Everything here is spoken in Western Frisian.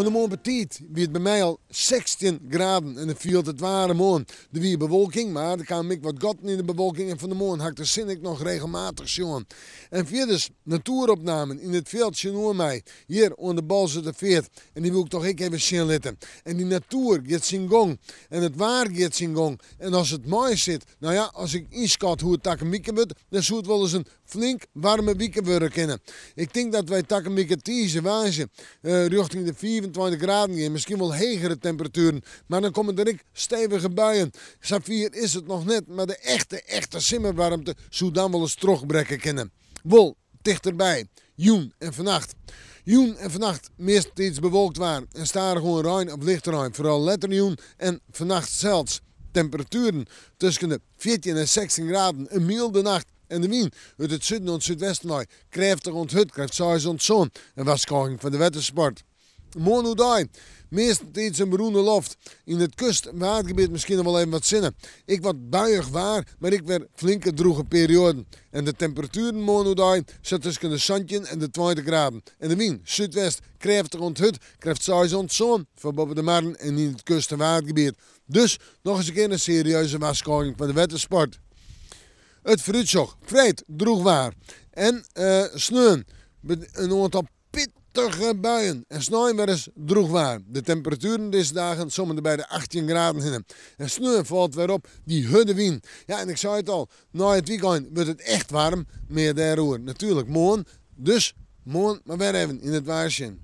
Fan 'e moarn betiid wie it by my al 16 graden en it fielt it waarm oan. Der wie bewolking, mar der kamen ek wat gatten yn de bewolking en fan 'e moarn ha ik de sinne ek noch regelmatich sjoen. En fierders natoeropnamen yn it fjild tsjinoer my, hjir oan de Boalserter Feart. En dy woe ik toch ek even sjen litte. En dy natoer giet syn gong en it waar giet syn gong. En as it meisit, no ja, as ik ynskat hoe it takom wike wurdt, dan soe it wolris in flink waarme wike wurde kinne. Ik tink dat wy takom wike tiisdei, woansdei rjochting de 25 graden gean, miskien wol hegere temperatueren, mar dan komme der ek stevige buien. Safier is it noch net, mar de echte, echte simmerwaarmte soe dan wolris trochbrekke kinne. Wol tichterby, jûn en fannacht. Jûn en fannacht meastentiids bewolkt waar en stadichoan rein of lichte rein, foaral letter jûn en fannacht sels. Temperatueren tusken de 14 en 16 graden, in mylde nacht en de wyn út it suden oant súdwesten wei krêftich oant hurd, krêft 6 oant 7. In warskôging foar de wettersport. Moarn oerdei, meastentiids in berûne loft. Yn it kust-Waadgebiet miskien noch wol even wat sinne. Ek wat buiïch waar, mar ek wer flinke drûge perioaden. En de temperatueren moarn oerdei sa tusken de 17 en de 20 graden. En de wyn, súdwest, krêftich oant hurd, krêft 6 oant 7 foar boppe de marren en yn it kust- en Waadgebiet. Dus noch ris in kear in serieuze warskôging foar de wettersport. It foarútsjoch, freed drûch waar en sneon in oantal pittige buien en snein wer ris drûch waar. De temperatueren dizze dagen somme by de 18 graden hinne. En sneon falt wer op dy hurde wyn. Ja, en ik sei it al, nei it wykein wurdt it echt waarm. Mear dêroer natuerlik moarn. Dus moarn mar wer even yn it waar sjen.